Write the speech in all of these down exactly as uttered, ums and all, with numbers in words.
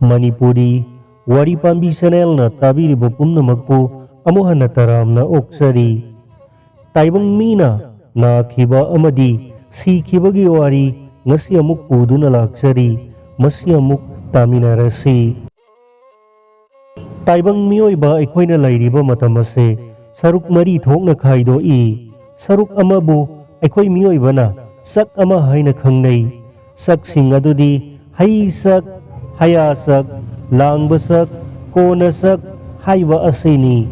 ꯃꯅꯤꯄꯨꯔꯤ ꯋꯥꯔꯤ ꯄꯥꯝꯕꯤ ꯆꯦꯅꯦꯜꯅ ꯇꯥꯕꯤꯔꯤꯕ ꯄꯨꯝꯅꯃꯛꯄꯨ ꯑꯃꯨꯛ ꯍꯟꯅ ꯇꯔꯥꯝꯅ ꯑꯣꯛꯆꯔꯤ꯫ ꯇꯥꯏꯕꯪ ꯃꯤꯅ ꯅꯥꯈꯤꯕ ꯑꯃꯗꯤ ꯁꯤꯈꯤꯕꯒꯤ ꯋꯥꯔꯤ ꯉꯁꯤ ꯑꯃꯨꯛ ꯄꯨꯗꯨꯅ ꯂꯥꯛꯆꯔꯤ꯫ ꯃꯁꯤ ꯑꯃꯨꯛ ꯇꯥꯃꯤꯟꯅꯔꯁꯤ꯫ ꯇꯥꯏꯕꯪ ꯃꯤꯑꯣꯏꯕ ꯑꯩꯈꯣꯏꯅ ꯂꯩꯔꯤꯕ ꯃꯇꯝ ꯑꯁꯤ ꯁꯔꯨꯛ ꯃꯔꯤ ꯊꯣꯛꯅ ꯈꯥꯏꯗꯣꯛꯏ꯫ ꯁꯔꯨꯛ ꯑꯃꯕꯨ ꯑꯩꯈꯣꯏ ꯃꯤꯑꯣꯏꯕꯅ ꯆꯛ ꯑꯃ ꯍꯥꯏꯅ ꯈꯪꯅꯩ꯫ ꯆꯛꯁꯤꯡ ꯑꯗꯨꯗꯤ ꯍꯩ ꯆꯛ, ꯍꯌꯥ ꯆꯛ, ꯂꯥꯡꯕ ꯆꯛ, ꯀꯣꯟꯅ ꯆꯛ ꯍꯥꯏꯕ ꯑꯁꯤꯅꯤ꯫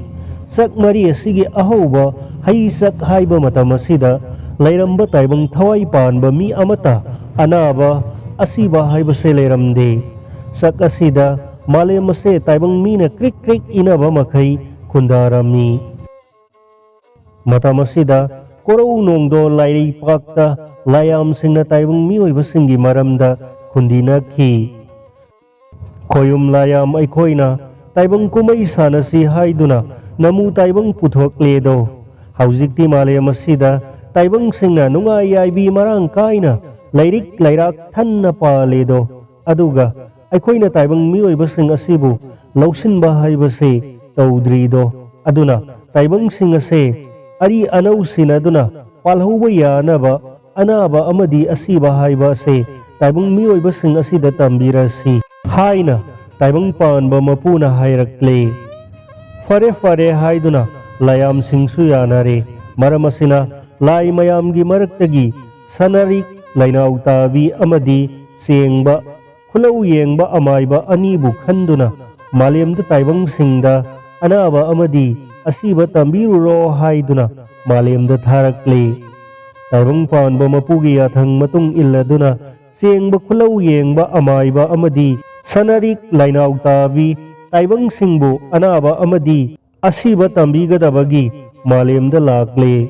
ꯆꯛ ꯃꯔꯤ ꯑꯁꯤꯒꯤ ꯑꯍꯧꯕ ꯍꯩ ꯆꯛ ꯍꯥꯏꯕ ꯃꯇꯝ ꯑꯁꯤꯗ ꯂꯩꯔꯝꯕ ꯇꯥꯏꯕꯪ ꯊꯋꯥꯏ ꯄꯥꯟꯕ ꯃꯤ ꯑꯃꯠꯇ ꯑꯅꯥꯕ, ꯑꯁꯤꯕ ꯍꯥꯏꯕꯁꯦ ꯂꯩꯔꯝꯗꯦ꯫ ꯆꯛ ꯑꯁꯤꯗ ꯃꯥꯂꯦꯝ ꯑꯁꯦ ꯇꯥꯏꯕꯪ ꯃꯤꯅ ꯀ꯭ꯔꯤꯛ ꯀ꯭ꯔꯤꯛ ꯏꯅꯕ ꯃꯈꯩ ꯈꯨꯟꯗꯥꯔꯝꯃꯤ꯫ ꯃꯇꯝ ꯑꯁꯤꯗ ꯀꯣꯔꯧ ꯅꯣꯡꯗꯣ ꯂꯥꯏꯔꯩꯄꯥꯛꯇ ꯂꯥꯏꯌꯥꯝꯁꯤꯡꯅ ꯇꯥꯏꯕꯪ ꯃꯤꯑꯣꯏꯕꯁꯤꯡꯒꯤ ꯃꯔꯝꯗ ꯈꯨꯟꯗꯤꯅꯈꯤ꯫ "ꯈꯣꯌꯨꯝ ꯂꯥꯏꯌꯥꯝ ꯑꯩꯈꯣꯏꯅ ꯇꯥꯏꯕꯪ ꯀꯨꯝꯍꯩ ꯁꯥꯟꯅꯁꯤ" ꯍꯥꯏꯗꯨꯅ ꯅꯃꯨ ꯇꯥꯏꯕꯪ ꯄꯨꯊꯣꯛꯂꯦꯗꯣ꯫ ꯍꯧꯖꯤꯛꯇꯤ ꯃꯥꯂꯦꯝ ꯑꯁꯤꯗ ꯇꯥꯏꯕꯪꯁꯤꯡꯅ ꯅꯨꯡꯉꯥꯏ ꯌꯥꯏꯕꯤ ꯃꯔꯥꯡ ꯀꯥꯏꯅ ꯂꯥꯏꯔꯤꯛ ꯂꯥꯏꯔꯥꯛ ꯊꯟꯅ ꯄꯥꯜꯂꯦꯗꯣ꯫ ꯑꯗꯨꯒ ꯑꯩꯈꯣꯏꯅ ꯇꯥꯏꯕꯪ ꯃꯤꯑꯣꯏꯕꯁꯤꯡ ꯑꯁꯤꯕꯨ ꯂꯧꯁꯤꯟꯕ ꯍꯥꯏꯕꯁꯤ ꯇꯧꯗ꯭ꯔꯤꯗꯣ꯫ ꯑꯗꯨꯅ ꯇꯥꯏꯕꯪꯁꯤꯡ ꯑꯁꯦ ꯑꯔꯤ ꯑꯅꯧ ꯁꯤꯟꯅꯗꯨꯅ ꯄꯥꯜꯍꯧꯕ ꯌꯥꯅꯕ ꯑꯅꯥꯕ ꯑꯃꯗꯤ ꯑꯁꯤꯕ ꯍꯥꯏꯕ ꯑꯁꯦ ꯇꯥꯏꯕꯪ ꯃꯤꯑꯣꯏꯕꯁꯤꯡ ꯑꯁꯤꯗ ꯇꯝꯕꯤꯔꯁꯤ ꯍꯥꯏꯅ ꯇꯥꯏꯕꯪ ꯄꯥꯟꯕ ꯃꯄꯨꯅ ꯍꯥꯏꯔꯛꯂꯦ꯫ "ꯐꯔꯦ ꯐꯔꯦ" ꯍꯥꯏꯗꯨꯅ ꯂꯥꯏꯌꯥꯝꯁꯤꯡꯁꯨ ꯌꯥꯅꯔꯦ꯫ ꯃꯔꯝ ꯑꯁꯤꯅ ꯂꯥꯏ ꯃꯌꯥꯝꯒꯤ ꯃꯔꯛꯇꯒꯤ ꯁꯅꯔꯤꯛ ꯂꯥꯏꯅꯥꯎ ꯇꯥꯕꯤ ꯑꯃꯗꯤ ꯆꯦꯡꯕ ꯈꯨꯂꯧ ꯌꯦꯡꯕ ꯑꯃꯥꯏꯕ ꯑꯅꯤꯕꯨ ꯈꯟꯗꯨꯅ ꯃꯥꯂꯦꯝꯗ ꯇꯥꯏꯕꯪꯁꯤꯡꯗ ꯑꯅꯥꯕ ꯑꯃꯗꯤ ꯑꯁꯤꯕ ꯇꯝꯕꯤꯔꯨꯔꯣ ꯍꯥꯏꯗꯨꯅ ꯃꯥꯂꯦꯝꯗ ꯊꯥꯔꯛꯂꯦ꯫ ꯇꯥꯏꯕꯪ ꯄꯥꯟꯕ ꯃꯄꯨꯒꯤ ꯌꯥꯊꯪ ꯃꯇꯨꯡ ꯏꯜꯂꯗꯨꯅ ꯆꯦꯡꯕ ꯈꯨꯂꯧ ꯌꯦꯡꯕ ꯑꯃꯥꯏꯕ ꯑꯃꯗꯤ ꯁꯅꯔꯤꯛ ꯂꯥꯏꯅꯥꯎ ꯇꯥꯕꯤ ꯇꯥꯏꯕꯪꯁꯤꯡꯕꯨ ꯑꯅꯥꯕ ꯑꯃꯗꯤ ꯑꯁꯤꯕ ꯇꯝꯕꯤꯒꯗꯕꯒꯤ ꯃꯥꯂꯦꯝꯗ ꯂꯥꯛꯂꯦ꯫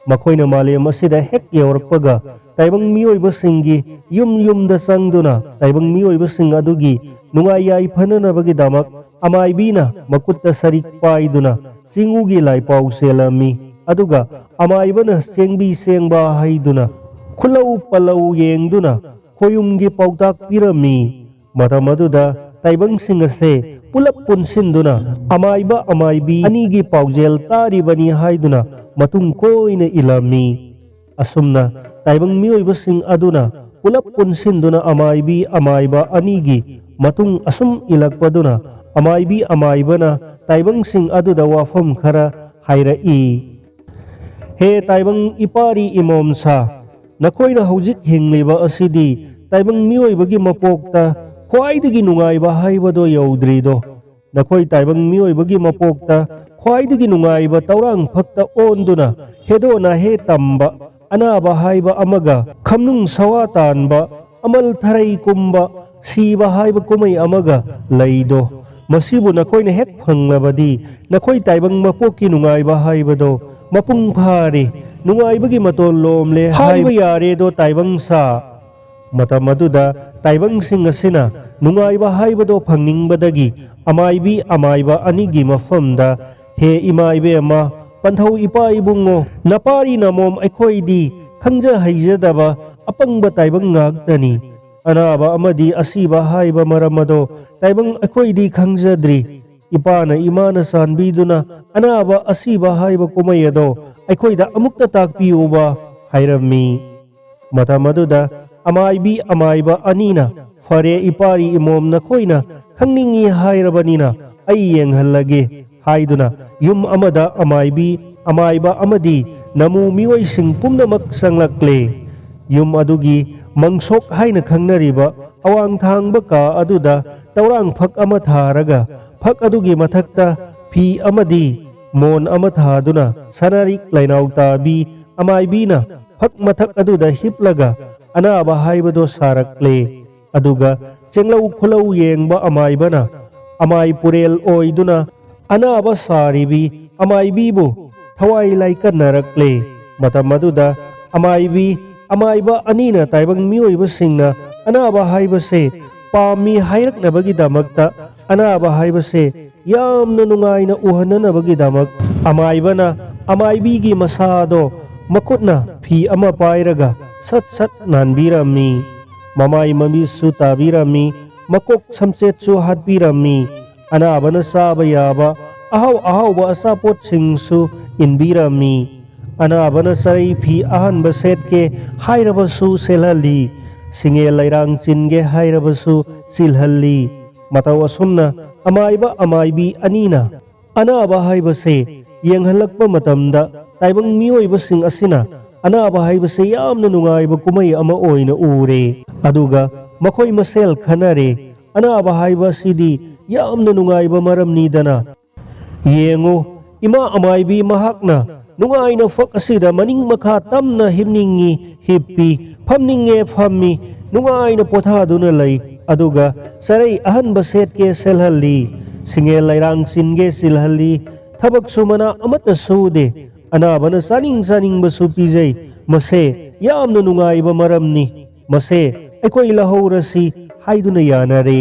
ꯃꯈꯣꯏꯅ ꯃꯥꯂꯦꯝ ꯑꯁꯤꯗ ꯍꯦꯛ ꯌꯧꯔꯛꯄꯒ ꯇꯥꯏꯕꯪ ꯃꯤꯑꯣꯏꯕꯁꯤꯡꯒꯤ ꯌꯨꯝ ꯌꯨꯝꯗ ꯆꯪꯗꯨꯅ ꯇꯥꯏꯕꯪ ꯃꯤꯑꯣꯏꯕꯁꯤꯡ ꯑꯗꯨꯒꯤ ꯅꯨꯡꯉꯥꯏ ꯌꯥꯏꯐꯅꯅꯕꯒꯤꯗꯃꯛ ꯑꯃꯥꯏꯕꯤꯅ ꯃꯈꯨꯠꯇ ꯁꯔꯤꯛ ꯄꯥꯏꯗꯨꯅ ꯆꯤꯡꯎꯒꯤ ꯂꯥꯏꯄꯥꯎ ꯆꯦꯜꯂꯝꯃꯤ꯫ ꯑꯗꯨꯒ ꯑꯃꯥꯏꯕꯅ ꯆꯦꯡꯕꯤ ꯆꯦꯡꯕ ꯍꯥꯏꯗꯨꯅ ꯈꯨꯂꯧ ꯄꯜꯂꯧ ꯌꯦꯡꯗꯨꯅ ꯈꯣꯌꯨꯝꯒꯤ ꯄꯥꯎꯇꯥꯛ ꯄꯤꯔꯝꯃꯤ꯫ ꯃꯇꯝ ꯑꯗꯨꯗ ꯇꯥꯏꯕꯪꯁꯤꯡ ꯑꯁꯦ ꯄꯨꯂꯞ ꯄꯨꯟꯁꯤꯟꯗꯨꯅ ꯑꯃꯥꯏꯕ ꯑꯃꯥꯏꯕꯤ ꯑꯅꯤꯒꯤ ꯄꯥꯎꯖꯦꯜ ꯇꯥꯔꯤꯕꯅꯤ ꯍꯥꯏꯗꯨꯅ ꯃꯇꯨꯡ ꯀꯣꯏꯅ ꯏꯂꯝꯃꯤ꯫ ꯑꯁꯨꯝꯅ ꯇꯥꯏꯕꯪ ꯃꯤꯑꯣꯏꯕꯁꯤꯡ ꯑꯗꯨꯅ ꯄꯨꯂꯞ ꯄꯨꯟꯁꯤꯟꯗꯨꯅ ꯑꯃꯥꯏꯕꯤ ꯑꯃꯥꯏꯕ ꯑꯅꯤꯒꯤ ꯃꯇꯨꯡ ꯑꯁꯨꯝ ꯏꯂꯛꯄꯗꯨꯅ ꯑꯃꯥꯏꯕꯤ ꯑꯃꯥꯏꯕꯅ ꯇꯥꯏꯕꯪꯁꯤꯡ ꯑꯗꯨꯗ ꯋꯥꯐꯝ ꯈꯔ ꯍꯥꯏꯔꯛꯏ꯫ ꯍꯦ ꯇꯥꯏꯕꯪ ꯏꯄꯥꯔꯤ ꯏꯃꯣꯝꯁꯥ, ꯅꯈꯣꯏꯅ ꯍꯧꯖꯤꯛ ꯍꯤꯡꯂꯤꯕ ꯑꯁꯤꯗꯤ ꯇꯥꯏꯕꯪ ꯃꯤꯑꯣꯏꯕꯒꯤ ꯃꯄꯣꯛꯇ ꯈ꯭ꯋꯥꯏꯗꯒꯤ ꯅꯨꯡꯉꯥꯏꯕ ꯍꯥꯏꯕꯗꯣ ꯌꯧꯗ꯭ꯔꯤꯗꯣ꯫ ꯅꯈꯣꯏ ꯇꯥꯏꯕꯪ ꯃꯤꯑꯣꯏꯕꯒꯤ ꯃꯄꯣꯛꯇ ꯈ꯭ꯋꯥꯏꯗꯒꯤ ꯅꯨꯡꯉꯥꯏꯕ ꯇꯧꯔꯥꯡ ꯐꯛꯇ ꯑꯣꯟꯗꯨꯅ ꯍꯦꯗꯣ ꯅꯥꯍꯦ ꯇꯝꯕ, ꯑꯅꯥꯕ ꯍꯥꯏꯕ ꯑꯃꯒ ꯈꯝꯅꯨꯡ ꯁꯋꯥ ꯇꯥꯟꯕ, ꯑꯃꯜ ꯊꯔꯩ ꯀꯨꯝꯕ, ꯁꯤꯕ ꯍꯥꯏꯕ ꯀꯨꯝꯍꯩ ꯑꯃꯒ ꯂꯩꯗꯣ꯫ ꯃꯁꯤꯕꯨ ꯅꯈꯣꯏꯅ ꯍꯦꯛ ꯐꯪꯂꯕꯗꯤ ꯅꯈꯣꯏ ꯇꯥꯏꯕꯪ ꯃꯄꯣꯛꯀꯤ ꯅꯨꯡꯉꯥꯏꯕ ꯍꯥꯏꯕꯗꯣ ꯃꯄꯨꯡ ꯐꯥꯔꯦ, ꯅꯨꯡꯉꯥꯏꯕꯒꯤ ꯃꯇꯣꯟ ꯂꯣꯝꯂꯦ ꯍꯥꯏꯕ ꯌꯥꯔꯦꯗꯣ ꯇꯥꯏꯕꯪ ꯁꯥ꯫ ꯃꯇꯝ ꯑꯗꯨꯗ ꯇꯥꯏꯕꯪꯁꯤꯡ ꯑꯁꯤꯅ ꯅꯨꯡꯉꯥꯏꯕ ꯍꯥꯏꯕꯗꯣ ꯐꯪꯅꯤꯡꯕꯗꯒꯤ ꯑꯃꯥꯏꯕꯤ ꯑꯃꯥꯏꯕ ꯑꯅꯤꯒꯤ ꯃꯐꯝꯗ, "ꯍꯦ ꯏꯃꯥ ꯏꯕꯦꯝꯃ, ꯄꯟꯊꯧ ꯏꯄꯥ ꯏꯕꯨꯡꯉꯣ, ꯅꯄꯥꯔꯤ ꯅꯃꯣꯝ ꯑꯩꯈꯣꯏꯗꯤ ꯈꯪꯖ ꯍꯩꯖꯗꯕ ꯑꯄꯪꯕ ꯇꯥꯏꯕꯪ ꯉꯥꯛꯇꯅꯤ꯫ ꯑꯅꯥꯕ ꯑꯃꯗꯤ ꯑꯁꯤꯕ ꯍꯥꯏꯕ ꯃꯔꯝ ꯑꯗꯣ ꯇꯥꯏꯕꯪ ꯑꯩꯈꯣꯏꯗꯤ ꯈꯪꯖꯗ꯭ꯔꯤ꯫ ꯏꯄꯥꯅ ꯏꯃꯥꯅ ꯆꯥꯟꯕꯤꯗꯨꯅ ꯑꯅꯥꯕ ꯑꯁꯤꯕ ꯍꯥꯏꯕ ꯀꯨꯝꯍꯩ ꯑꯗꯣ ꯑꯩꯈꯣꯏꯗ ꯑꯃꯨꯛꯇ ꯇꯥꯛꯄꯤꯌꯨꯕ" ꯍꯥꯏꯔꯝꯃꯤ꯫ ꯃꯇꯝ ꯑꯗꯨꯗ ꯑꯃꯥꯏꯕꯤ ꯑꯃꯥꯏꯕ ꯑꯅꯤꯅ, "ꯐꯔꯦ ꯏꯄꯥꯔꯤ ꯏꯃꯣꯝ, ꯅꯈꯣꯏꯅ ꯈꯪꯅꯤꯡꯏ ꯍꯥꯏꯔꯕꯅꯤꯅ ꯑꯩ ꯌꯦꯡꯍꯜꯂꯒꯦ" ꯍꯥꯏꯗꯨꯅ ꯌꯨꯝ ꯑꯃꯗ ꯑꯃꯥꯏꯕꯤ ꯑꯃꯥꯏꯕ ꯑꯃꯗꯤ ꯅꯃꯨ ꯃꯤꯑꯣꯏꯁꯤꯡ ꯄꯨꯝꯅꯃꯛ ꯆꯪꯂꯛꯂꯦ꯫ ꯌꯨꯝ ꯑꯗꯨꯒꯤ ꯃꯪꯁꯣꯛ ꯍꯥꯏꯅ ꯈꯪꯅꯔꯤꯕ ꯑꯋꯥꯡ ꯊꯥꯡꯕ ꯀꯥ ꯑꯗꯨꯗ ꯇꯧꯔꯥꯡ ꯐꯛ ꯑꯃ ꯊꯥꯔꯒ, ꯐꯛ ꯑꯗꯨꯒꯤ ꯃꯊꯛꯇ ꯐꯤ ꯑꯃꯗꯤ ꯃꯣꯟ ꯑꯃ ꯊꯥꯗꯨꯅ, ꯁꯅꯥꯔꯤꯛ ꯂꯩꯅꯥꯎ ꯇꯥꯕꯤ ꯑꯃꯥꯏꯕꯤꯅ ꯐꯛ ꯃꯊꯛ ꯑꯗꯨꯗ ꯍꯤꯞꯂꯒ ꯑꯅꯥꯕ ꯍꯥꯏꯕꯗꯣ ꯁꯥꯔꯛꯂꯦ꯫ ꯑꯗꯨꯒ ꯆꯦꯡꯂꯧ ꯈꯨꯂꯧ ꯌꯦꯡꯕ ꯑꯃꯥꯏꯕꯅ ꯑꯃꯥꯏ ꯄꯨꯔꯦꯜ ꯑꯣꯏꯗꯨꯅ ꯑꯅꯥꯕ ꯁꯥꯔꯤꯕꯤ ꯑꯃꯥꯏꯕꯤꯕꯨ ꯊꯋꯥꯏ ꯂꯥꯏꯀꯠꯅꯔꯛꯂꯦ꯫ ꯃꯇꯝ ꯑꯗꯨꯗ ꯑꯃꯥꯏꯕꯤ ꯑꯃꯥꯏꯕ ꯑꯅꯤꯅ ꯇꯥꯏꯕꯪ ꯃꯤꯑꯣꯏꯕꯁꯤꯡꯅ ꯑꯅꯥꯕ ꯍꯥꯏꯕꯁꯦ ꯄꯥꯝꯃꯤ ꯍꯥꯏꯔꯛꯅꯕꯒꯤꯗꯃꯛꯇ, ꯑꯅꯥꯕ ꯍꯥꯏꯕꯁꯦ ꯌꯥꯝꯅ ꯅꯨꯡꯉꯥꯏꯅ ꯎꯍꯟꯅꯅꯕꯒꯤꯗꯃꯛ, ꯑꯃꯥꯏꯕꯅ ꯑꯃꯥꯏꯕꯤꯒꯤ ꯃꯁꯥꯗꯣ ꯃꯈꯨꯠꯅ ꯐꯤ ꯑꯃ ꯄꯥꯏꯔꯒ ꯁꯠ ꯁꯠ ꯅꯥꯟꯕꯤꯔꯝꯃꯤ꯫ ꯃꯃꯥꯏ ꯃꯃꯤꯠꯁꯨ ꯇꯥꯕꯤꯔꯝꯃꯤ꯫ ꯃꯀꯣꯛ ꯁꯝꯆꯦꯠꯁꯨ ꯍꯥꯠꯄꯤꯔꯝꯃꯤ꯫ ꯑꯅꯥꯕꯅ ꯆꯥꯕ ꯌꯥꯕ ꯑꯍꯥꯎ ꯑꯍꯥꯎꯕ ꯑꯆꯥꯄꯣꯠꯁꯤꯡꯁꯨ ꯏꯟꯕꯤꯔꯝꯃꯤ꯫ ꯑꯅꯥꯕꯅ ꯆꯔꯩ ꯐꯤ ꯑꯍꯟꯕ ꯁꯦꯠꯀꯦ ꯍꯥꯏꯔꯕꯁꯨ ꯁꯦꯠꯍꯜꯂꯤ꯫ ꯁꯤꯡꯉꯦ ꯂꯩꯔꯥꯡ ꯆꯤꯟꯒꯦ ꯍꯥꯏꯔꯕꯁꯨ ꯆꯤꯜꯍꯜꯂꯤ꯫ ꯃꯇꯧ ꯑꯁꯨꯝꯅ ꯑꯃꯥꯏꯕ ꯑꯃꯥꯏꯕꯤ ꯑꯅꯤꯅ ꯑꯅꯥꯕ ꯍꯥꯏꯕꯁꯦ ꯌꯦꯡꯍꯜꯂꯛꯄ ꯃꯇꯝꯗ ꯇꯥꯏꯕꯪ ꯃꯤꯑꯣꯏꯕꯁꯤꯡ ꯑꯁꯤꯅ ꯑꯅꯥꯕ ꯍꯥꯏꯕꯁꯦ ꯌꯥꯝꯅ ꯅꯨꯡꯉꯥꯏꯕ ꯀꯨꯝꯍꯩ ꯑꯃ ꯑꯣꯏꯅ ꯎꯔꯦ꯫ ꯑꯗꯨꯒ ꯃꯈꯣꯏ ꯃꯁꯦꯜ ꯈꯟꯅꯔꯦ꯫ ꯑꯅꯥꯕ ꯍꯥꯏꯕ ꯑꯁꯤꯗꯤ ꯌꯥꯝꯅ ꯅꯨꯡꯉꯥꯏꯕ ꯃꯔꯝꯅꯤꯗꯅ꯫ ꯌꯦꯡꯉꯨ, ꯏꯃꯥ ꯑꯃꯥꯏꯕꯤ ꯃꯍꯥꯛꯅ ꯅꯨꯡꯉꯥꯏꯅ ꯐꯛ ꯑꯁꯤꯗ ꯃꯅꯤꯡ ꯃꯈꯥ ꯇꯝꯅ ꯍꯤꯞꯅꯤꯡꯉꯤ ꯍꯤꯞꯄꯤ, ꯐꯝꯅꯤꯡꯉꯦ ꯐꯝꯃꯤ, ꯅꯨꯡꯉꯥꯏꯅ ꯄꯣꯊꯥꯗꯨꯅ ꯂꯩ꯫ ꯑꯗꯨꯒ ꯆꯔꯩ ꯑꯍꯟꯕ ꯁꯦꯠꯀꯦ ꯁꯦꯠꯍꯜꯂꯤ, ꯁꯤꯡꯉꯦ ꯂꯩꯔꯥꯡ ꯆꯤꯟꯒꯦ ꯆꯤꯜꯍꯜꯂꯤ꯫ ꯊꯕꯛꯁꯨ ꯃꯅꯥ ꯑꯃꯠꯇ ꯁꯨꯗꯦ꯫ ꯑꯅꯥꯕꯅ ꯆꯥꯅꯤꯡ ꯆꯥꯅꯤꯡꯕꯁꯨ ꯄꯤꯖꯩ꯫ ꯃꯁꯦ ꯌꯥꯝꯅ ꯅꯨꯡꯉꯥꯏꯕ ꯃꯔꯝꯅꯤ꯫ ꯃꯁꯦ ꯑꯩꯈꯣꯏ ꯂꯧꯍꯧꯔꯁꯤ ꯍꯥꯏꯗꯨꯅ ꯌꯥꯅꯔꯦ꯫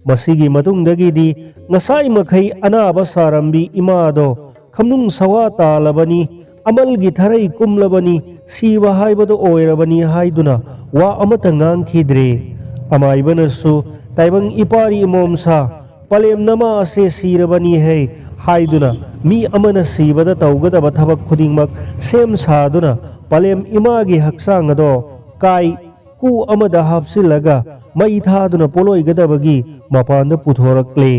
ꯃꯁꯤꯒꯤ ꯃꯇꯨꯡꯗꯒꯤꯗꯤ ꯉꯁꯥꯏ ꯃꯈꯩ ꯑꯅꯥꯕ ꯁꯥꯔꯝꯕꯤ ꯏꯃꯥꯗꯣ ꯈꯝꯅꯨꯡ ꯁꯋꯥ ꯇꯥꯜꯂꯕꯅꯤ, ꯑꯃꯜꯒꯤ ꯊꯔꯩ ꯀꯨꯝꯂꯕꯅꯤ, ꯁꯤꯕ ꯍꯥꯏꯕꯗꯨ ꯑꯣꯏꯔꯕꯅꯤ ꯍꯥꯏꯗꯨꯅ ꯋꯥ ꯑꯃꯠꯇ ꯉꯥꯡꯈꯤꯗ꯭ꯔꯦ꯫ ꯑꯃꯥꯏꯕꯅꯁꯨ ꯇꯥꯏꯕꯪ ꯏꯄꯥꯔꯤ ꯏꯃꯣꯝꯁꯥ, ꯄꯂꯦꯝ ꯅꯃꯥ ꯑꯁꯦ ꯁꯤꯔꯕꯅꯤ ꯍꯦ ꯍꯥꯏꯗꯨꯅ ꯃꯤ ꯑꯃꯅ ꯁꯤꯕꯗ ꯇꯧꯒꯗꯕ ꯊꯕꯛ ꯈꯨꯗꯤꯡꯃꯛ ꯁꯦꯝ ꯁꯥꯗꯨꯅ ꯄꯂꯦꯝ ꯏꯃꯥꯒꯤ ꯍꯛꯆꯥꯡ ꯑꯗꯣ ꯀꯥꯏ ꯀꯨ ꯑꯃꯗ ꯍꯥꯞꯆꯤꯜꯂꯒ ꯃꯩ ꯊꯥꯗꯨꯅ ꯄꯣꯠꯂꯣꯏꯒꯗꯕꯒꯤ ꯃꯄꯥꯟꯗ ꯄꯨꯊꯣꯔꯛꯂꯦ꯫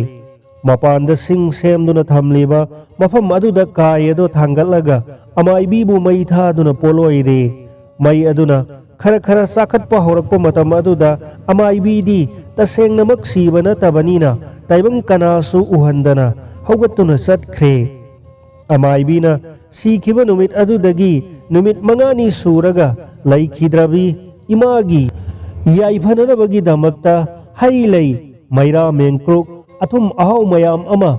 ꯃꯄꯥꯟꯗ ꯁꯤꯡ ꯁꯦꯝꯗꯨꯅ ꯊꯝꯂꯤꯕ ꯃꯐꯝ ꯑꯗꯨꯗ ꯀꯥꯏ ꯑꯗꯣ ꯊꯥꯡꯒꯠꯂꯒ ꯑꯃꯥꯏꯕꯤꯕꯨ ꯃꯩ ꯊꯥꯗꯨꯅ ꯄꯣꯠꯂꯣꯏꯔꯦ꯫ ꯃꯩ ꯑꯗꯨꯅ ꯈꯔ ꯈꯔ ꯆꯥꯈꯠꯄ ꯍꯧꯔꯛꯄ ꯃꯇꯝ ꯑꯗꯨꯗ ꯑꯃꯥꯏꯕꯤꯗꯤ ꯇꯁꯦꯡꯅꯃꯛ ꯁꯤꯕ ꯅꯠꯇꯕꯅꯤꯅ ꯇꯥꯏꯕꯪ ꯀꯅꯥꯁꯨ ꯎꯍꯟꯗꯅ ꯍꯧꯒꯠꯇꯨꯅ ꯆꯠꯈ꯭ꯔꯦ꯫ ꯑꯃꯥꯏꯕꯤꯅ ꯁꯤꯈꯤꯕ ꯅꯨꯃꯤꯠ ꯑꯗꯨꯗꯒꯤ ꯅꯨꯃꯤꯠ ꯃꯉꯥꯅꯤ ꯁꯨꯔꯒ ꯂꯩꯈꯤꯗ꯭ꯔꯕꯤ ꯏꯃꯥꯒꯤ ꯌꯥꯏꯐꯅꯅꯕꯒꯤꯗꯃꯛꯇ ꯍꯩ ꯂꯩ, ꯃꯩꯔꯥ ꯃꯦꯡꯀ꯭ꯔꯨꯛ, ꯑꯊꯨꯝ ꯑꯍꯥꯎ ꯃꯌꯥꯝ ꯑꯃ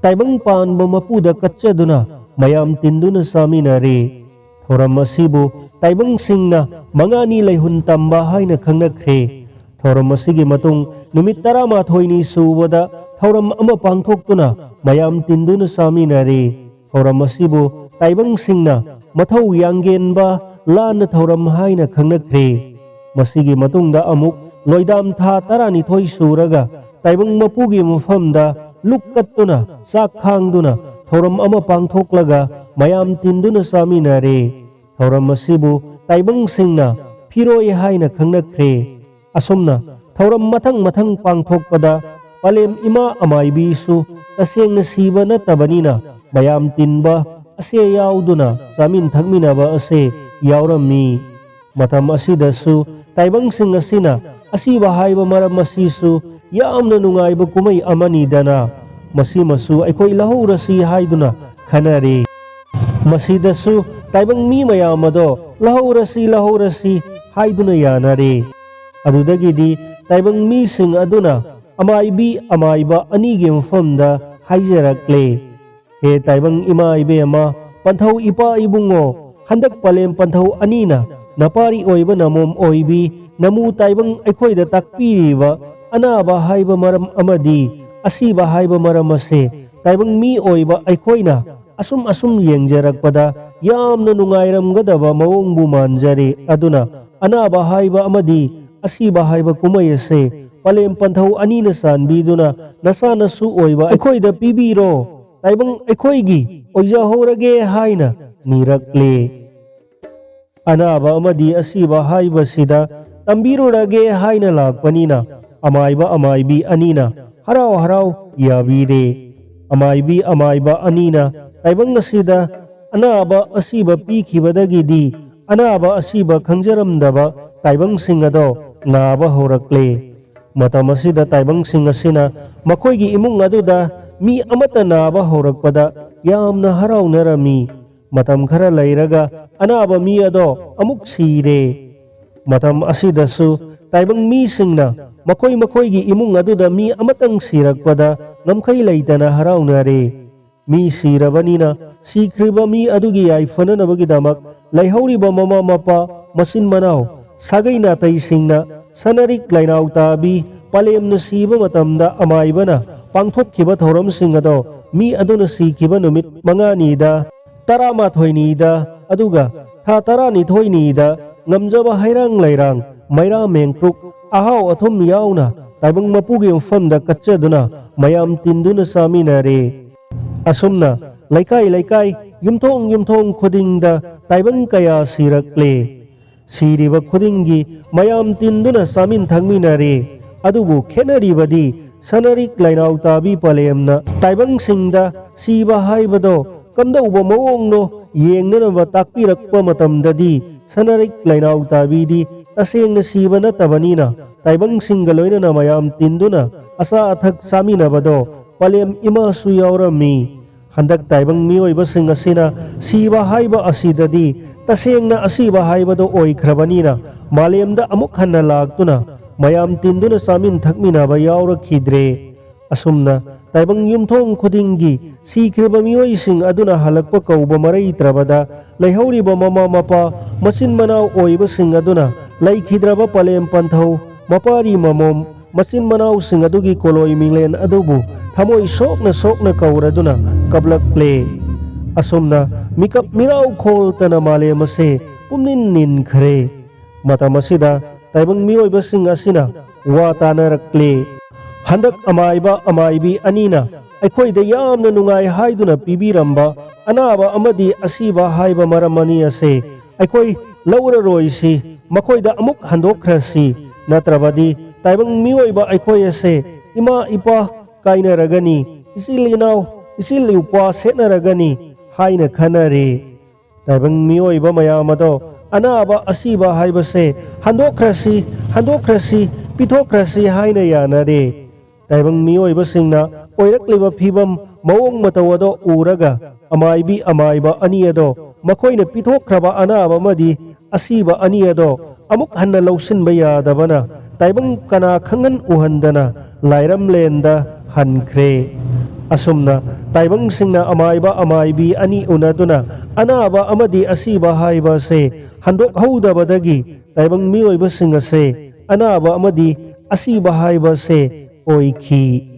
ꯇꯥꯏꯕꯪ ꯄꯥꯟꯕ ꯃꯄꯨꯗ ꯀꯠꯆꯗꯨꯅ ꯃꯌꯥꯝ ꯇꯤꯟꯗꯨꯅ ꯆꯥꯃꯤꯟꯅꯔꯦ꯫ ꯊꯧꯔꯝ ꯑꯁꯤꯕꯨ ꯇꯥꯏꯕꯪꯁꯤꯡꯅ ꯃꯉꯥꯅꯤ ꯂꯩꯍꯨꯟ ꯇꯝꯕ ꯍꯥꯏꯅ ꯈꯪꯅꯈ꯭ꯔꯦ꯫ ꯊꯧꯔꯝ ꯑꯁꯤꯒꯤ ꯃꯇꯨꯡ ꯅꯨꯃꯤꯠ ꯇꯔꯥꯃꯥꯊꯣꯏꯅꯤ ꯁꯨꯕꯗ ꯊꯧꯔꯝ ꯑꯃ ꯄꯥꯡꯊꯣꯛꯇꯨꯅ ꯃꯌꯥꯝ ꯇꯤꯟꯗꯨꯅ ꯆꯥꯃꯤꯟꯅꯔꯦ꯫ ꯊꯧꯔꯝ ꯑꯁꯤꯕꯨ ꯇꯥꯏꯕꯪꯁꯤꯡꯅ ꯃꯊꯧ ꯌꯥꯡꯒꯦꯟꯕ ꯂꯥꯟꯅ ꯊꯧꯔꯝ ꯍꯥꯏꯅ ꯈꯪꯅꯈ꯭ꯔꯦ꯫ ꯃꯁꯤꯒꯤ ꯃꯇꯨꯡꯗ ꯑꯃꯨꯛ ꯂꯣꯏꯗꯥꯝ ꯊꯥ ꯇꯔꯥꯅꯤꯊꯣꯏ ꯁꯨꯔꯒ ꯇꯥꯏꯕꯪ ꯃꯄꯨꯒꯤ ꯃꯐꯝꯗ ꯂꯨꯛ ꯀꯠꯇꯨꯅ, ꯆꯥꯛ ꯈꯥꯡꯗꯨꯅ, ꯊꯧꯔꯝ ꯑꯃ ꯄꯥꯡꯊꯣꯛꯂꯒ ꯃꯌꯥꯝ ꯇꯤꯟꯗꯨꯅ ꯆꯥꯃꯤꯟꯅꯔꯦ꯫ ꯊꯧꯔꯝ ꯑꯁꯤꯕꯨ ꯇꯥꯏꯕꯪꯁꯤꯡꯅ ꯐꯤꯔꯣꯏ ꯍꯥꯏꯅ ꯈꯪꯅꯈ꯭ꯔꯦ꯫ ꯑꯁꯨꯝꯅ ꯊꯧꯔꯝ ꯃꯊꯪ ꯃꯊꯪ ꯄꯥꯡꯊꯣꯛꯄꯗ ꯄꯂꯦꯝ ꯏꯃꯥ ꯑꯃꯥꯏꯕꯤꯁꯨ ꯇꯁꯦꯡꯅ ꯁꯤꯕ ꯅꯠꯇꯕꯅꯤꯅ ꯃꯌꯥꯝ ꯇꯤꯟꯕ ꯑꯁꯦ ꯌꯥꯎꯗꯨꯅ ꯆꯥꯃꯤꯟ ꯊꯛꯃꯤꯟꯅꯕ ꯑꯁꯦ ꯌꯥꯎꯔꯝꯃꯤ꯫ ꯃꯇꯝ ꯑꯁꯤꯗꯁꯨ ꯇꯥꯏꯕꯪꯁꯤꯡ ꯑꯁꯤꯅ ꯑꯁꯤꯕ ꯍꯥꯏꯕ ꯃꯔꯝ ꯑꯁꯤꯁꯨ ꯌꯥꯝꯅ ꯅꯨꯡꯉꯥꯏꯕ ꯀꯨꯝꯍꯩ ꯑꯃꯅꯤꯗꯅ, ꯃꯁꯤꯃꯁꯨ ꯑꯩꯈꯣꯏ ꯂꯧꯍꯧꯔꯁꯤ ꯍꯥꯏꯗꯨꯅ ꯈꯟꯅꯔꯦ꯫ ꯃꯁꯤꯗꯁꯨ ꯇꯥꯏꯕꯪ ꯃꯤ ꯃꯌꯥꯝ ꯑꯗꯣ ꯂꯧꯍꯧꯔꯁꯤ, ꯂꯧꯍꯧꯔꯁꯤ ꯍꯥꯏꯗꯨꯅ ꯌꯥꯅꯔꯦ꯫ ꯑꯗꯨꯗꯒꯤꯗꯤ ꯇꯥꯏꯕꯪ ꯃꯤꯁꯤꯡ ꯑꯗꯨꯅ ꯑꯃꯥꯏꯕꯤ ꯑꯃꯥꯏꯕ ꯑꯅꯤꯒꯤ ꯃꯐꯝꯗ ꯍꯥꯏꯖꯔꯛꯂꯦ, "ꯍꯦ ꯇꯥꯏꯕꯪ ꯏꯃꯥ ꯏꯕꯦꯝꯃ, ꯄꯟꯊꯧ ꯏꯄꯥ ꯏꯕꯨꯡꯉꯣ, ꯍꯟꯗꯛ ꯄꯂꯦꯝ ꯄꯟꯊꯧ ꯑꯅꯤꯅ ꯅꯄꯥꯔꯤ ꯑꯣꯏꯕ ꯅꯃꯣꯝ ꯑꯣꯏꯕꯤ ꯅꯃꯨ ꯇꯥꯏꯕꯪ ꯑꯩꯈꯣꯏꯗ ꯇꯥꯛꯄꯤꯔꯤꯕ ꯑꯅꯥꯕ ꯍꯥꯏꯕ ꯃꯔꯝ ꯑꯃꯗꯤ ꯑꯁꯤꯕ ꯍꯥꯏꯕ ꯃꯔꯝ ꯑꯁꯦ ꯇꯥꯏꯕꯪ ꯃꯤ ꯑꯣꯏꯕ ꯑꯩꯈꯣꯏꯅ ꯑꯁꯨꯝ ꯑꯁꯨꯝ ꯌꯦꯡꯖꯔꯛꯄꯗ ꯌꯥꯝꯅ ꯅꯨꯡꯉꯥꯏꯔꯝꯒꯗꯕ ꯃꯑꯣꯡꯕꯨ ꯃꯥꯟꯖꯔꯦ꯫ ꯑꯗꯨꯅ ꯑꯅꯥꯕ ꯍꯥꯏꯕ ꯑꯃꯗꯤ ꯑꯁꯤꯕ ꯍꯥꯏꯕ ꯀꯨꯝꯍꯩ ꯑꯁꯦ ꯄꯂꯦꯝ ꯄꯟꯊꯧ ꯑꯅꯤꯅ ꯆꯥꯟꯕꯤꯗꯨꯅ ꯅꯆꯥ ꯅꯁꯨ ꯑꯣꯏꯕ ꯑꯩꯈꯣꯏꯗ ꯄꯤꯕꯤꯔꯣ, ꯇꯥꯏꯕꯪ ꯑꯩꯈꯣꯏꯒꯤ ꯑꯣꯏꯖꯍꯧꯔꯒꯦ" ꯍꯥꯏꯅ ꯅꯤꯔꯛꯂꯦ꯫ ꯑꯅꯥꯕ ꯑꯃꯗꯤ ꯑꯁꯤꯕ ꯍꯥꯏꯕꯁꯤꯗ ꯇꯝꯕꯤꯔꯨꯔꯒꯦ ꯍꯥꯏꯅ ꯂꯥꯛꯄꯅꯤꯅ ꯑꯃꯥꯏꯕ ꯑꯃꯥꯏꯕꯤ ꯑꯅꯤꯅ ꯍꯔꯥꯎ ꯍꯔꯥꯎ ꯌꯥꯕꯤꯔꯦ꯫ ꯑꯃꯥꯏꯕꯤ ꯑꯃꯥꯏꯕ ꯑꯅꯤꯅ ꯇꯥꯏꯕꯪ ꯑꯁꯤꯗ ꯑꯅꯥꯕ ꯑꯁꯤꯕ ꯄꯤꯈꯤꯕꯗꯒꯤꯗꯤ ꯑꯅꯥꯕ ꯑꯁꯤꯕ ꯈꯪꯖꯔꯝꯗꯕ ꯇꯥꯏꯕꯪꯁꯤꯡ ꯑꯗꯣ ꯅꯥꯕ ꯍꯧꯔꯛꯂꯦ꯫ ꯃꯇꯝ ꯑꯁꯤꯗ ꯇꯥꯏꯕꯪꯁꯤꯡ ꯑꯁꯤꯅ ꯃꯈꯣꯏꯒꯤ ꯏꯃꯨꯡ ꯑꯗꯨꯗ ꯃꯤ ꯑꯃꯠꯇ ꯅꯥꯕ ꯍꯧꯔꯛꯄꯗ ꯌꯥꯝꯅ ꯍꯔꯥꯎꯅꯔꯝꯃꯤ꯫ ꯃꯇꯝ ꯈꯔ ꯂꯩꯔꯒ ꯑꯅꯥꯕ ꯃꯤ ꯑꯗꯣ ꯑꯃꯨꯛ ꯁꯤꯔꯦ꯫ ꯃꯇꯝ ꯑꯁꯤꯗꯁꯨ ꯇꯥꯏꯕꯪ ꯃꯤꯁꯤꯡꯅ ꯃꯈꯣꯏ ꯃꯈꯣꯏꯒꯤ ꯏꯃꯨꯡ ꯑꯗꯨꯗ ꯃꯤ ꯑꯃꯇꯪ ꯁꯤꯔꯛꯄꯗ ꯉꯝꯈꯩ ꯂꯩꯇꯅ ꯍꯔꯥꯎꯅꯔꯦ꯫ ꯃꯤ ꯁꯤꯔꯕꯅꯤꯅ ꯁꯤꯈ꯭ꯔꯤꯕ ꯃꯤ ꯑꯗꯨꯒꯤ ꯌꯥꯏꯐꯅꯅꯕꯒꯤꯗꯃꯛ ꯂꯩꯍꯧꯔꯤꯕ ꯃꯃꯥ ꯃꯄꯥ, ꯃꯆꯤꯟ ꯃꯅꯥꯎ, ꯁꯥꯒꯩ ꯅꯥꯇꯩꯁꯤꯡꯅ ꯁꯅꯔꯤꯛ ꯂꯩꯅꯥꯎ ꯇꯥꯕꯤ ꯄꯂꯦꯝꯅ ꯁꯤꯕ ꯃꯇꯝꯗ ꯑꯃꯥꯏꯕꯅ ꯄꯥꯡꯊꯣꯛꯈꯤꯕ ꯊꯧꯔꯝꯁꯤꯡ ꯑꯗꯣ ꯃꯤ ꯑꯗꯨꯅ ꯁꯤꯈꯤꯕ ꯅꯨꯃꯤꯠ ꯃꯉꯥꯅꯤꯗ, ꯇꯔꯥꯃꯥꯊꯣꯏꯅꯤꯗ, ꯑꯗꯨꯒ ꯊꯥ ꯇꯔꯥꯅꯤꯊꯣꯏꯅꯤꯗ ꯉꯝꯖꯕ ꯍꯩꯔꯥꯡ ꯂꯩꯔꯥꯡ, ꯃꯩꯔꯥ ꯃꯦꯡꯀ꯭ꯔꯨꯛ, ꯑꯍꯥꯎ ꯑꯊꯨꯝ ꯌꯥꯎꯅ ꯇꯥꯏꯕꯪ ꯃꯄꯨꯒꯤ ꯃꯐꯝꯗ ꯀꯠꯆꯗꯨꯅ ꯃꯌꯥꯝ ꯇꯤꯟꯗꯨꯅ ꯆꯥꯃꯤꯟꯅꯔꯦ꯫ ꯑꯁꯨꯝꯅ ꯂꯩꯀꯥꯏ ꯂꯩꯀꯥꯏ, ꯌꯨꯝꯊꯣꯡ ꯌꯨꯝꯊꯣꯡ ꯈꯨꯗꯤꯡꯗ ꯇꯥꯏꯕꯪ ꯀꯌꯥ ꯁꯤꯔꯛꯂꯦ꯫ ꯁꯤꯔꯤꯕ ꯈꯨꯗꯤꯡꯒꯤ ꯃꯌꯥꯝ ꯇꯤꯟꯗꯨꯅ ꯆꯥꯃꯤꯟ ꯊꯛꯃꯤꯟꯅꯔꯦ꯫ ꯑꯗꯨꯕꯨ ꯈꯦꯠꯅꯔꯤꯕꯗꯤ ꯁꯅꯔꯤꯛ ꯂꯩꯅꯥꯎ ꯇꯥꯕꯤ ꯄꯂꯦꯝꯅ ꯇꯥꯏꯕꯪꯁꯤꯡꯗ ꯁꯤꯕ ꯍꯥꯏꯕꯗꯣ ꯀꯝꯗꯧꯕ ꯃꯑꯣꯡꯅꯣ ꯌꯦꯡꯅꯅꯕ ꯇꯥꯛꯄꯤꯔꯛꯄ ꯃꯇꯝꯗꯗꯤ, ꯁꯅꯔꯤꯛ ꯂꯩꯅꯥꯎ ꯇꯥꯕꯤꯗꯤ ꯇꯁꯦꯡꯅ ꯁꯤꯕ ꯅꯠꯇꯕꯅꯤꯅ, ꯇꯥꯏꯕꯪꯁꯤꯡꯒ ꯂꯣꯏꯅꯅ ꯃꯌꯥꯝ ꯇꯤꯟꯗꯨꯅ ꯑꯆꯥ ꯑꯊꯛ ꯆꯥꯃꯤꯟꯅꯕꯗꯣ ꯄꯂꯦꯝ ꯏꯃꯥꯁꯨ ꯌꯥꯎꯔꯝꯃꯤ꯫ ꯍꯟꯗꯛ ꯇꯥꯏꯕꯪ ꯃꯤꯑꯣꯏꯕꯁꯤꯡ ꯑꯁꯤꯅ ꯁꯤꯕ ꯍꯥꯏꯕ ꯑꯁꯤꯗꯗꯤ ꯇꯁꯦꯡꯅ ꯑꯁꯤꯕ ꯍꯥꯏꯕꯗꯣ ꯑꯣꯏꯈ꯭ꯔꯕꯅꯤꯅ, ꯃꯥꯂꯦꯝꯗ ꯑꯃꯨꯛ ꯍꯟꯅ ꯂꯥꯛꯇꯨꯅ ꯃꯌꯥꯝ ꯇꯤꯟꯗꯨꯅ ꯆꯥꯃꯤꯟ ꯊꯛꯃꯤꯟꯅꯕ ꯌꯥꯎꯔꯛꯈꯤꯗ꯭ꯔꯦ꯫ ꯑꯁꯨꯝꯅ ꯇꯥꯏꯕꯪ ꯌꯨꯝꯊꯣꯡ ꯈꯨꯗꯤꯡꯒꯤ ꯁꯤꯈ꯭ꯔꯕ ꯃꯤꯑꯣꯏꯁꯤꯡ ꯑꯗꯨꯅ ꯍꯜꯂꯛꯄ ꯀꯧꯕ ꯃꯔꯩꯇ꯭ꯔꯕꯗ, ꯂꯩꯍꯧꯔꯤꯕ ꯃꯃꯥ ꯃꯄꯥ, ꯃꯆꯤꯟ ꯃꯅꯥꯎ ꯑꯣꯏꯕꯁꯤꯡ ꯑꯗꯨꯅ ꯂꯩꯈꯤꯗ꯭ꯔꯕ ꯄꯂꯦꯝ ꯄꯟꯊꯧ, ꯃꯄꯥꯔꯤ ꯃꯃꯣꯝ, ꯃꯆꯤꯟ ꯃꯅꯥꯎꯁꯤꯡ ꯑꯗꯨꯒꯤ ꯀꯣꯂꯣꯏ ꯃꯤꯡꯂꯦꯟ ꯑꯗꯨꯕꯨ ꯊꯃꯣꯏ ꯁꯣꯛꯅ ꯁꯣꯛꯅ ꯀꯧꯔꯗꯨꯅ ꯀꯞꯂꯛꯂꯦ꯫ ꯑꯁꯨꯝꯅ ꯃꯤꯀꯞ ꯃꯤꯔꯥꯎ ꯈꯣꯜꯇꯅ ꯃꯥꯂꯦꯝ ꯑꯁꯦ ꯄꯨꯝꯅꯤꯟ ꯅꯤꯟꯈ꯭ꯔꯦ꯫ ꯃꯇꯝ ꯑꯁꯤꯗ ꯇꯥꯏꯕꯪ ꯃꯤꯑꯣꯏꯕꯁꯤꯡ ꯑꯁꯤꯅ ꯋꯥ ꯇꯥꯅꯔꯛꯂꯦ꯫ ꯍꯟꯗꯛ ꯑꯃꯥꯏꯕ ꯑꯃꯥꯏꯕꯤ ꯑꯅꯤꯅ ꯑꯩꯈꯣꯏꯗ ꯌꯥꯝꯅ ꯅꯨꯡꯉꯥꯏ ꯍꯥꯏꯗꯨꯅ ꯄꯤꯕꯤꯔꯝꯕ ꯑꯅꯥꯕ ꯑꯃꯗꯤ ꯑꯁꯤꯕ ꯍꯥꯏꯕ ꯃꯔꯝ ꯑꯅꯤ ꯑꯁꯦ ꯑꯩꯈꯣꯏ ꯂꯧꯔꯔꯣꯏꯁꯤ, ꯃꯈꯣꯏꯗ ꯑꯃꯨꯛ ꯍꯟꯗꯣꯛꯈ꯭ꯔꯁꯤ, ꯅꯠꯇ꯭ꯔꯕꯗꯤ ꯇꯥꯏꯕꯪ ꯃꯤꯑꯣꯏꯕ ꯑꯩꯈꯣꯏ ꯑꯁꯦ ꯏꯃꯥ ꯏꯄꯥ ꯀꯥꯏꯅꯔꯒꯅꯤ, ꯏꯆꯤꯜ ꯏꯅꯥꯎ, ꯏꯆꯤꯜ ꯏꯎꯄ꯭ꯋꯥ ꯁꯦꯠꯅꯔꯒꯅꯤ ꯍꯥꯏꯅ ꯈꯟꯅꯔꯦ꯫ ꯇꯥꯏꯕꯪ ꯃꯤꯑꯣꯏꯕ ꯃꯌꯥꯝ ꯑꯗꯣ ꯑꯅꯥꯕ ꯑꯁꯤꯕ ꯍꯥꯏꯕꯁꯦ ꯍꯟꯗꯣꯛꯈ꯭ꯔꯁꯤ, ꯍꯟꯗꯣꯛꯈ꯭ꯔꯁꯤ, ꯄꯤꯊꯣꯛꯈ꯭ꯔꯁꯤ ꯍꯥꯏꯅ ꯌꯥꯅꯔꯦ꯫ ꯇꯥꯏꯕꯪ ꯃꯤꯑꯣꯏꯕꯁꯤꯡꯅ ꯑꯣꯏꯔꯛꯂꯤꯕ ꯐꯤꯕꯝ ꯃꯑꯣꯡ ꯃꯇꯧ ꯑꯗꯣ ꯎꯔꯒ, ꯑꯃꯥꯏꯕꯤ ꯑꯃꯥꯏꯕ ꯑꯅꯤ ꯑꯗꯣ ꯃꯈꯣꯏꯅ ꯄꯤꯊꯣꯛꯈ꯭ꯔꯕ ꯑꯅꯥꯕ ꯑꯃꯗꯤ ꯑꯁꯤꯕ ꯑꯅꯤ ꯑꯗꯣ ꯑꯃꯨꯛ ꯍꯟꯅ ꯂꯧꯁꯤꯟꯕ ꯌꯥꯗꯕꯅ ꯇꯥꯏꯕꯪ ꯀꯅꯥ ꯈꯪꯍꯟ ꯎꯍꯟꯗꯅ ꯂꯥꯏꯔꯝꯂꯦꯟꯗ ꯍꯟꯈ꯭ꯔꯦ꯫ ꯑꯁꯨꯝꯅ ꯇꯥꯏꯕꯪꯁꯤꯡꯅ ꯑꯃꯥꯏꯕ ꯑꯃꯥꯏꯕꯤ ꯑꯅꯤ ꯎꯅꯗꯨꯅ ꯑꯅꯥꯕ ꯑꯃꯗꯤ ꯑꯁꯤꯕ ꯍꯥꯏꯕ ꯑꯁꯦ ꯍꯟꯗꯣꯛꯍꯧꯗꯕꯗꯒꯤ ꯇꯥꯏꯕꯪ ꯃꯤꯑꯣꯏꯕꯁꯤꯡ ꯑꯁꯦ ꯑꯅꯥꯕ ꯑꯃꯗꯤ ꯑꯁꯤꯕ ꯍꯥꯏꯕ ꯑꯁꯦ ꯑꯣꯏꯈꯤ꯫